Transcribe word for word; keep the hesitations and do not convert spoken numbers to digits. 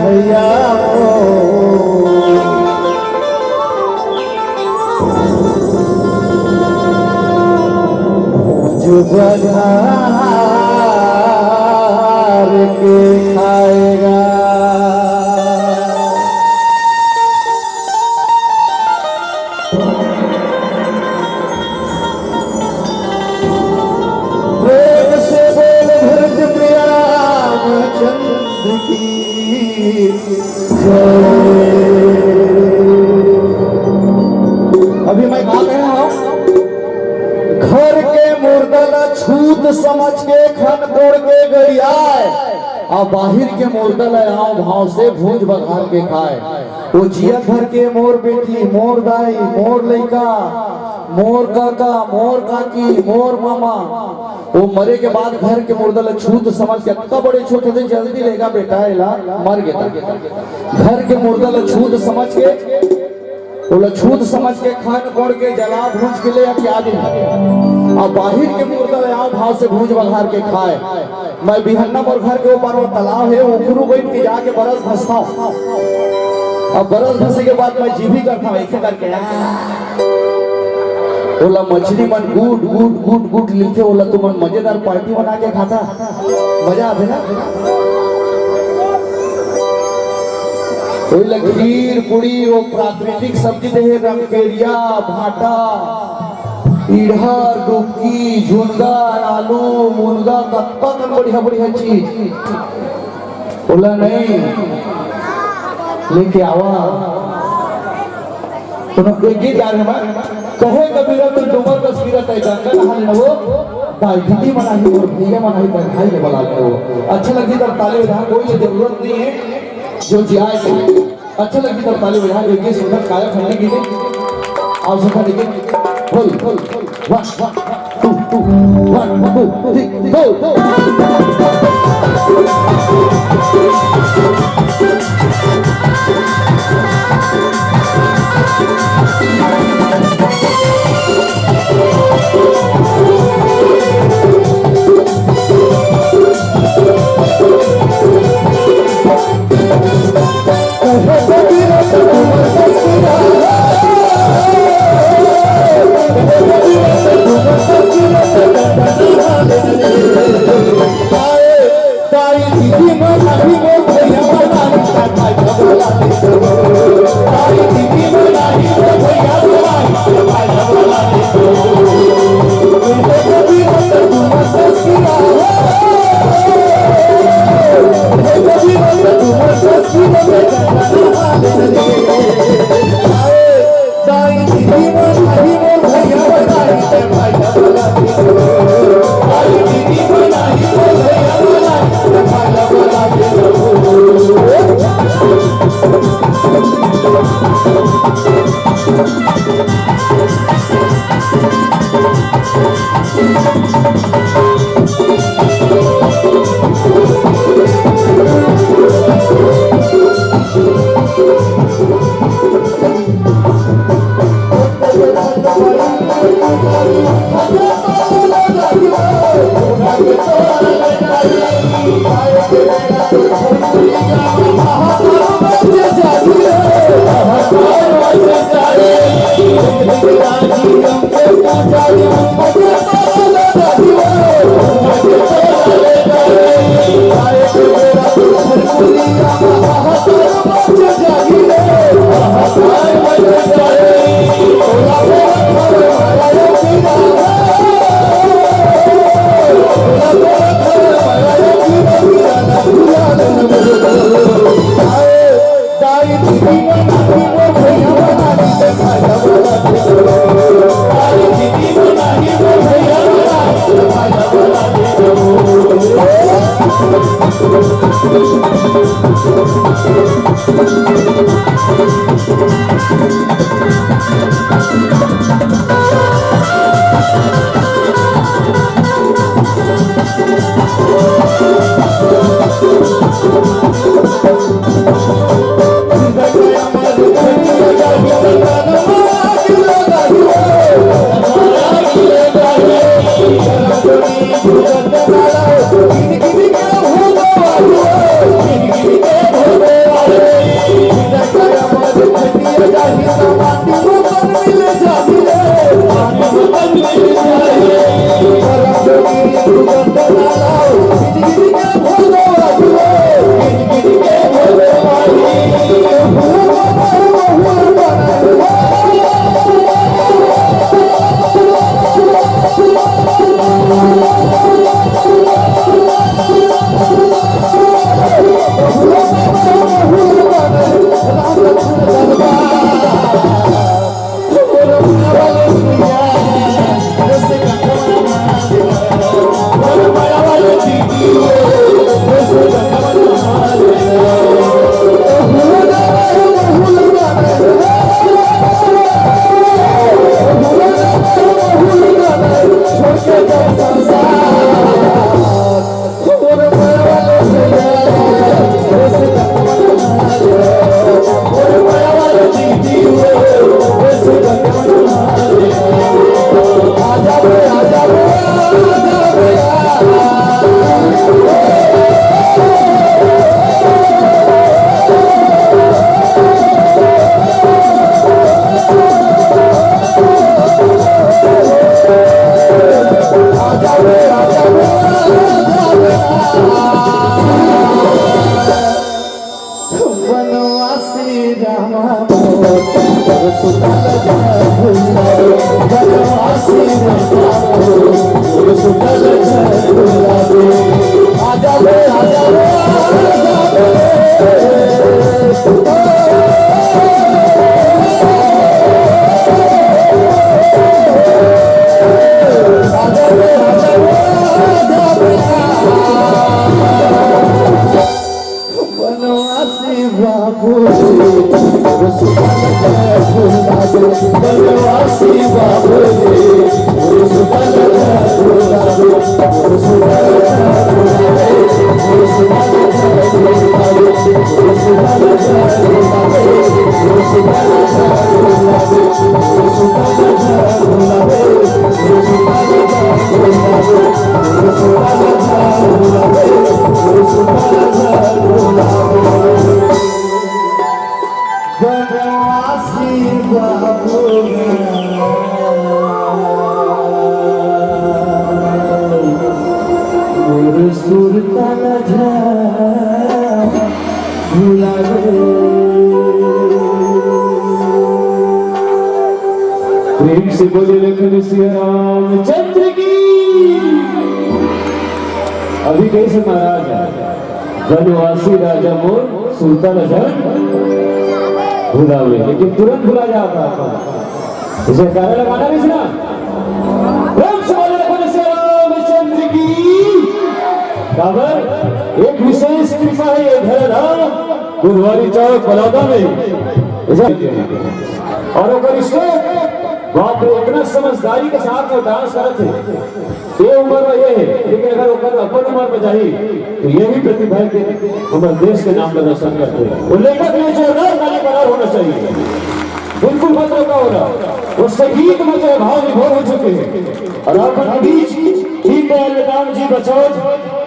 भैया हो, जो बघार के खाएगा। प्रेम से बोल भरत प्रिया रामचंद्र की जय। अभी मैं का कहे हंव, घर के मुर्दा ला छूत समझ के खन कोड़ के गरियाय, अउ बाहिर के मुर्दा ला आंव भांव से भूंज बघार के खाय। ओ जियत भर के मोर बेटी, मोर दाई, मोर लइका, मोर काका, मोर काकी, मोर मामा, ओ मरे के बाद घर के मुर्दा ला छूत समझ के, अतका बड़े छूत होथे, जल्दी लेगा बेटा, एला मर गे त। घर के मुर्दा ला छूत समझ के, ओला छूत समझ के खन कोड़ के जला भूंज के ले आके आदमी, अउ बाहिर के मुर्दा ला आंव भांव से भूंज बघार के खाय। मैं बिहन्ना मोर घर के ओ पार वो तालाब हे, उखरू बइठ के जाके बरस घसथंव। अब बरस घसे के बाद मैं जीभी करथंव, अइसे करके, आ। ओला मछली मन गुट, गुट, गुट, गुट लिथे, ओला तुमन मजेदार पार्टी बना के खाता, मजा आथे ना? ओला खीर, पूड़ी, वो प्राकृतिक सब्जी देहे, रमकेरिया, भांटा, इरहर, डुबकी, झुनगा, आलू, मुनगा, कतका कन बढ़िया बढ़िया चीज। ओला नहीं लेके आवा। कोनो एक गीत याद हे, कहे कबीरा तू डूमर कस गिरत हे, गंगा नहा लेना वो, दाई दीदी मनाही, मोर भैया मनाही, बधाई ले बला लेना वो। अच्छा लगही त ताली बजा, कोई ये जरूरत नहीं है जो जियाए। अच्छा लगही त ताली बजा, एक ही सुंदर काया खंडी की। आओ सुखा देखिए, बोल, बोल, one, one, two, two, one, two, three, go. बनवासी बाबू मोर सुरता ल झा भुला गे। प्रेम से बोले लखन सिया रामचंद्र की। अभी कैसे महाराज है? बनवासी राजा मोर सुरता ल झन भुलावे, लेकिन तुरंत भुला जाता है। इसे गाना लगाना नहीं सुना। प्रेम से बोले लखन सिया रामचंद्र की। काबर एक विशेष कृपा है ये धरा धाम बुधवारी चौक बलौदा में। इसे और ओकर step, बाप रे, इतना समझदारी के साथ वो dance करत है। ये उम्र में ये है, लेकिन अगर ओकर अपन उम्र में जाही, तो ये भी प्रतिभा है कि हमारे देश के नाम पर रोशन करते हैं। वो लेखक ने जोरदार ताली बराबर होना चाहिए। बिल्कुल मत रोका हो रहा। वो संगीत में जो भाव विभोर हो चुके हैं। और आप बीच दीनदयाल राम जी बचौर